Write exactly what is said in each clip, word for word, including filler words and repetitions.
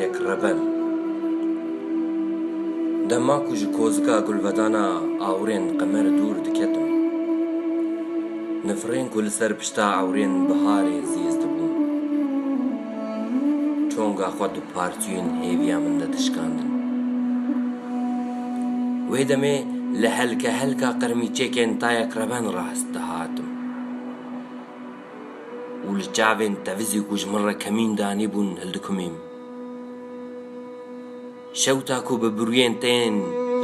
yek reben. Dema ku ji kozika gulvedana awirên qemer dûr diketim, nifirên ku li ser pişta ewrên biharê zîz dibûn, çonga xwe di partûyên hêviya min de dişkandin. Wê demê li helke helka qirmîçekên tayek reben rast dihatim û li çavên tevizî ku ji min re kemîn danîbûn hildikumîm. Şewta ku bi birûyên tên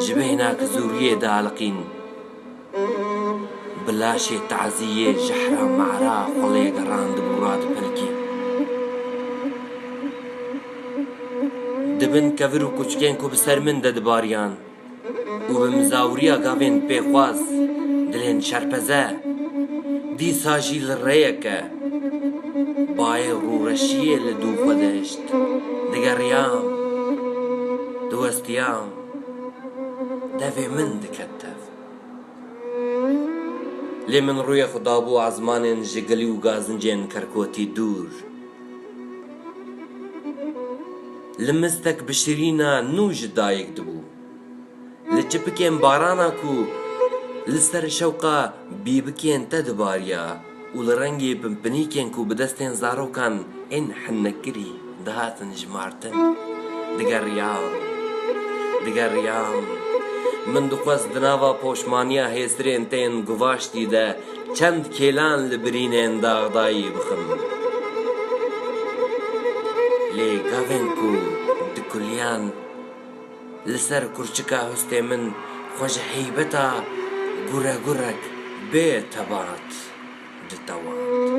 ji bêhna kizûriyê dialiqîn, bi laşê tazî yê jehra mara xwelê gerandibû radipelkî. Di bin kevir û kuçkên ku bi ser min de dibariyan û bi mizawriya gavên pêxwaz, dilên şerpeze, dîsa jî li rêyeke bayê rûreşiyê li dû xwe dihişt. Digeriyam, diwestiyam, devê min diket tev. Lê min rûyê xwe dabû ezmanên ji gilî û gazincên kerkotî dûr. Li mistek bi şirîna nû ji dayik dibû. Li çipikên barana ku li ser şewqa bîbikên te dibariya û li rengê pinpinîkên ku bi destên zarokan ên hinnekirî dihatin jimartin. Digeriyam, digeriyam. Min dixwest di nava poşmaniya hêsirên tên guvaştî de çend kêlan li birînên daxdayî bixim. Lê gavên ku dikuliyan, li ser kurçika hustê min xwe ji heybeta guregurek bê tebat ditewand.